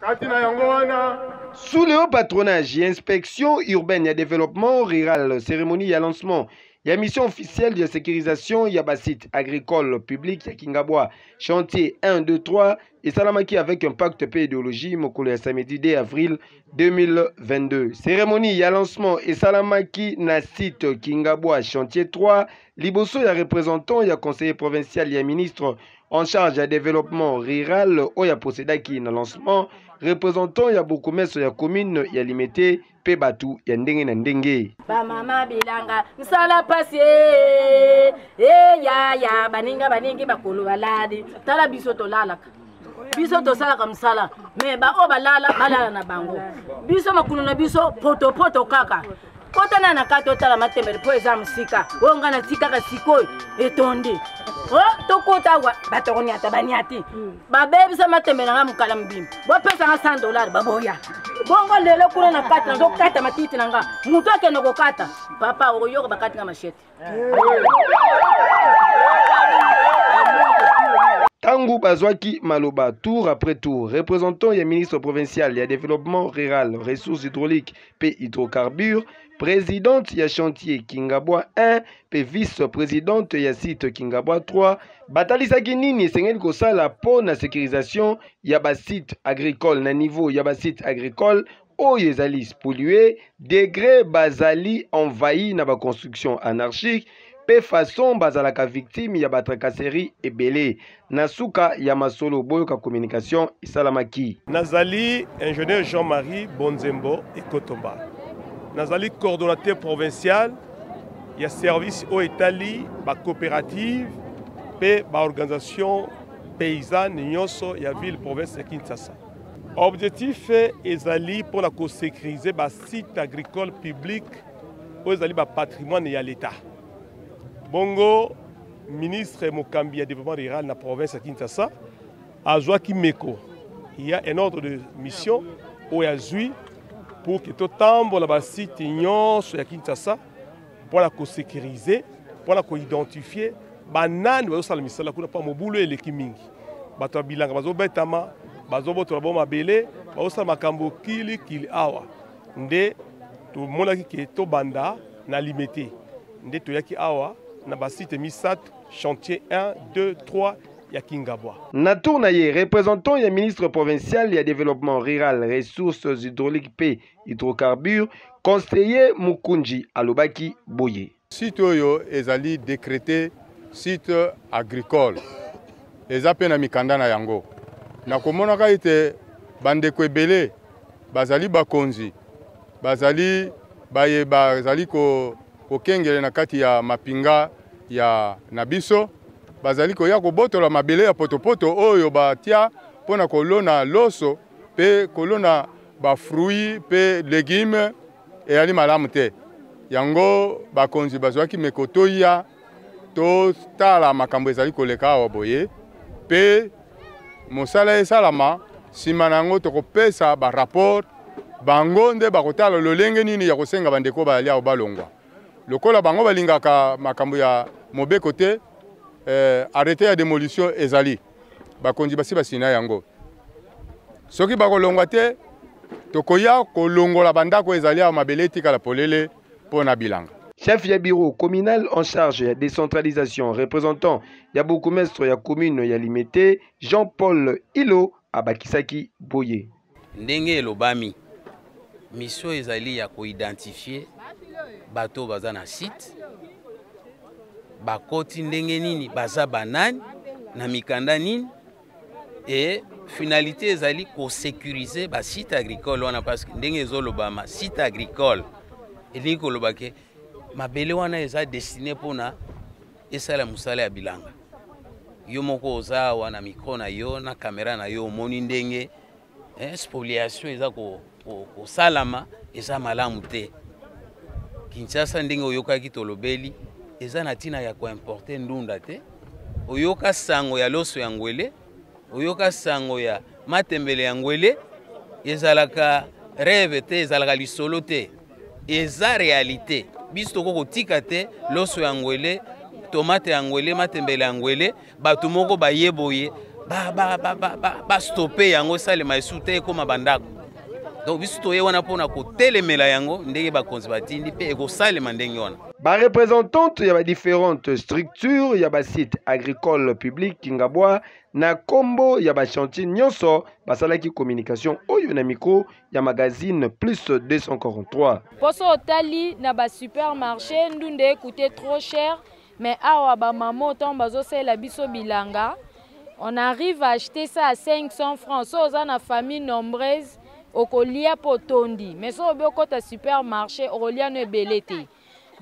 Kati na yango wana. Sous le haut patronage ya Inspection urbaine ya développement rural, cérémonie ya lancement ya mission officielle ya sécurisation ya basite agricole public ya Kingabwa, chantier 1, 2, 3, esalamaki avec impact mpe idéologie mokolo ya samedi 2 avril 2022. Cérémonie ya lancement esalamaki na site Kingabwa chantier 3 liboso ya représentant ya conseiller provincial ya ministre en charge ya développement rural oyo aprocédaki na lancement, représentant ya bourgmestre ya commune ya Limete mpe bato ya ndenge na ndenge. Bamama bilanga msala pasi e yaya baninga baningi bakolo balali, tala biso tolalaka, biso tosalaka mosala, me baoyo balala balala na bango, biso makulu na biso potopoto kaka kotana na kati. Otala matembele mpo eza mosika oyo ngai natikaka sikoyo etondi o tokota awa, bato koniata baniati babebisa matembele na ngai mokala mobimba. Bopesanga 100 dollar, baboya. Bongo lelo kuna na kati nazokata matiti na nga, moto akende kokata, papa okoyoka bakati nga machette. Ntango bazwaki maloba tour après tour, représentant ya ministre provincial ya développement rural, ressources hydrauliques mpe hydrocarbures, présidente ya chantier Kingabwa 1 mpe vice-présidente ya site Kingabwa 3, batalisaki nini esengeli kosala mpo na sécurisation ya basite agricole na niveau ya basite agricole oyo ezali spolié, degré bazali envahi na baconstruction anarchique mpe façon bazalaka victime ya batracasserie ebele. Na suka ya masolo, boyoka communication esalamaki. Nazali ingénieur Jean-Marie Bonzembo Ekotomba, nazali coordonnateur provincial ya service oyo etali bacoopérative mpe baorganisation paysanne nyonso ya ville province ya Kinshasa. Objectif ezali mpona kosécuriser basite agricole public oyo ezali bapatrimoine ya l'État. Bongo ministre mokambi ya développement rural na province ya Kinshasa azwaki meko ya un ordre de mission oyo azwi pour ke totambola basite nyonso ya Kinshasa mpona kosécuriser, mpona koidentifier banani bazosala misala kuna, mpo mobulu eleki mingi. Bato ya bilanga bazobetama, bazobotola bo mabele, bazosala makambo kilikili. Awa nde tomonaki ke tobanda na Limete, nde toyaki awa na basite misato, chantier 1, 2, 3 ya Kingabwa. Na tour na ye, représentant ya ministre provincial ya développement rural, ressources hydrauliques mpe hydrocarbures, conseiller Mukunji, alobaki boye. Site oyo ezali décrété site agricole, eza mpe na mikanda na yango. Nakomonaka ete bandeko ebele bazali bakonzi, bazali baye bazali kokengele na kati ya mapinga ya na biso, bazali koya kobotola mabele ya potopoto oyo batia mpo na kolona loso mpe kolona bafruit mpe légume. Eyali malamu te. Yango bakonzi bazwaki meko toya totala makambo ezali koleka awa boye mpe mosala esalama. Nsima na yango tokopesa barapport, bango nde bakotala lolenge nini ya kosenga bandeko bayali awa balongwa. Lokola bango balingaka makambo ya mobeko te, arrêté ya démolition ezali, bakonzi basi basina yango. Soki bakolongwa te, tokoya kolongola bandako ezali awa, mabele etikala polele mpo na bilanga. Chef ya bureau communal en charge ya décentralisation, représentant ya bourgmestre ya commune ya Limete, Jean-Paul Ilo, abakisaki boye. Ndenge elobami, mission ezali ya koidentifier bato oyo baza na site, bakoti ndenge nini, baza banani, na mikanda nini, et finalité ezali kosécuriser basite agricole wana, parce que ndenge ezolobama, site agricole elingi koloba ke mabele wana eza destiné mpona esala mosala ya bilanga. Yo moko oza awa na micro na yo, na caméra na yo, omoni ndenge spoliation eza kosalama. Eza malamu te. Kinshasa, ndenge oyokaki tolobeli, eza na ntina ya koimporter ndunda te. Oyoka sango ya loso ya ngwele, oyoka sango ya matembele ya ngwele, ezalaka rêve te, ezalaka lisolo te, eza réalité. Biso tokoki kotika te loso ya ngwele, tomate ya ngwele, matembele ya ngwele, bato moko baye boye. Bastoppe ba, ba, ba yango, esalema esu te, ekóma bandako. Donc biso toye wana mpona kotelemela yango ndenge bakonzi batindi, mpe ekosalema ndenge wana. Bareprésentante ya badifférentes structures ya basite agricole public Kingabwa na nkombo ya bachantier nyonso basalaki communication oyo na micro ya magazine Plus 243. Mposo otali na basupermarché, ndunda ecoûte trop cher, mais awa bamama ntango bazosalela biso bilanga, on arrive à acheter ça à 500 francs. So oza na famille nombreuse, okolia mpo otondi, mais so obi okɔta supermarché, okolia no ebele te.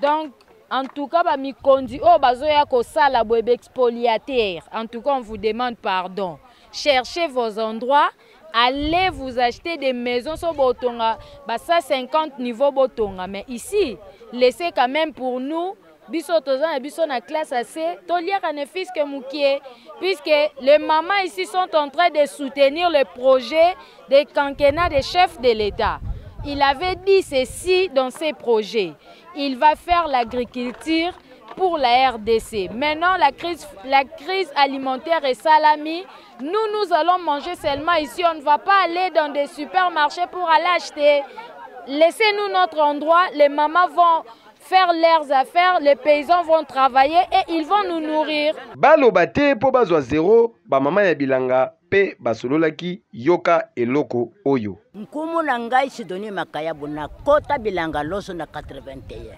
Donc en tout cas, bamikonzi oyo bazoya kosala boye, baexpoliateur, en tout cas on vous demande pardon. Cherchez vos endroits, allez vous acheter des maisons. So botonga ba 150 niveau, botonga, mais ici, laissez quand même pour nous. Biso toza na biso na classe AC, toliaka ne fût-ce que moke, puisque les mamans ici sont en train de soutenir le projet de quinquennat des chefs de l'État. Il avait dit ceci dans ses projets: il va faire l'agriculture pour la RDC. Maintenant, la crise alimentaire esalami. Nous, nous allons manger seulement ici. On ne va pas aller dans des supermarchés pour aller acheter. Laissez-nous notre endroit. Les mamans vont faire leurs affaires, les paysans vont travailler et ils vont nous nourrir. Baloba te mpo bazwa zero. Bamama ya bilanga mpe basololaki, yoka eloko oyo. Nkumu na ngai Sidoni Makayabu. Nakota bilanga loso na 81.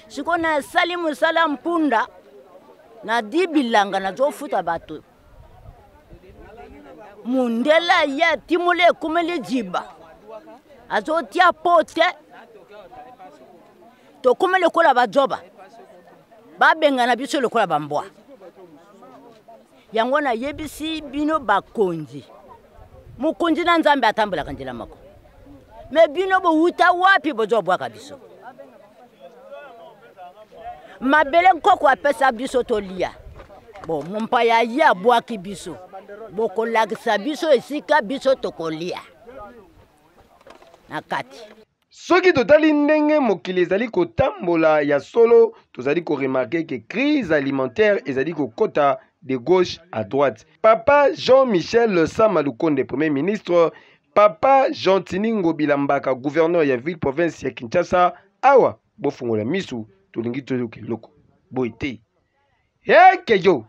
Sikoyo nasali mosala mpunda nadi bilanga, nazofuta bato. Mundele ye atimoli, ekomeli jiba, azotia po te. Tokómi lokola bazoba, babengana biso lokola bambwa. Yango nayebisi bino bakonzi, mokonzi na Nzambe atambolaka nzela moko, mais bino bowuta wapi? Bozobwaka biso mabele nkoko apesa biso tolia. Bo mompaya ye abwaki biso, bokolakisa biso esika biso tokolia na kati. Soki totali ndenge mokili ezali kotambola, ya solo tozali koremarquer ke crise alimentaire ezali kokɔta de gauche à droite. Papa Jean-Michel Sama Lukonde, premier ministre, papa Gentini Ngobila Mbaka, gouverneur ya ville province ya Kinshasa, awa bofungola misu, tolingi toyoka eloko boye te. Ekeyo.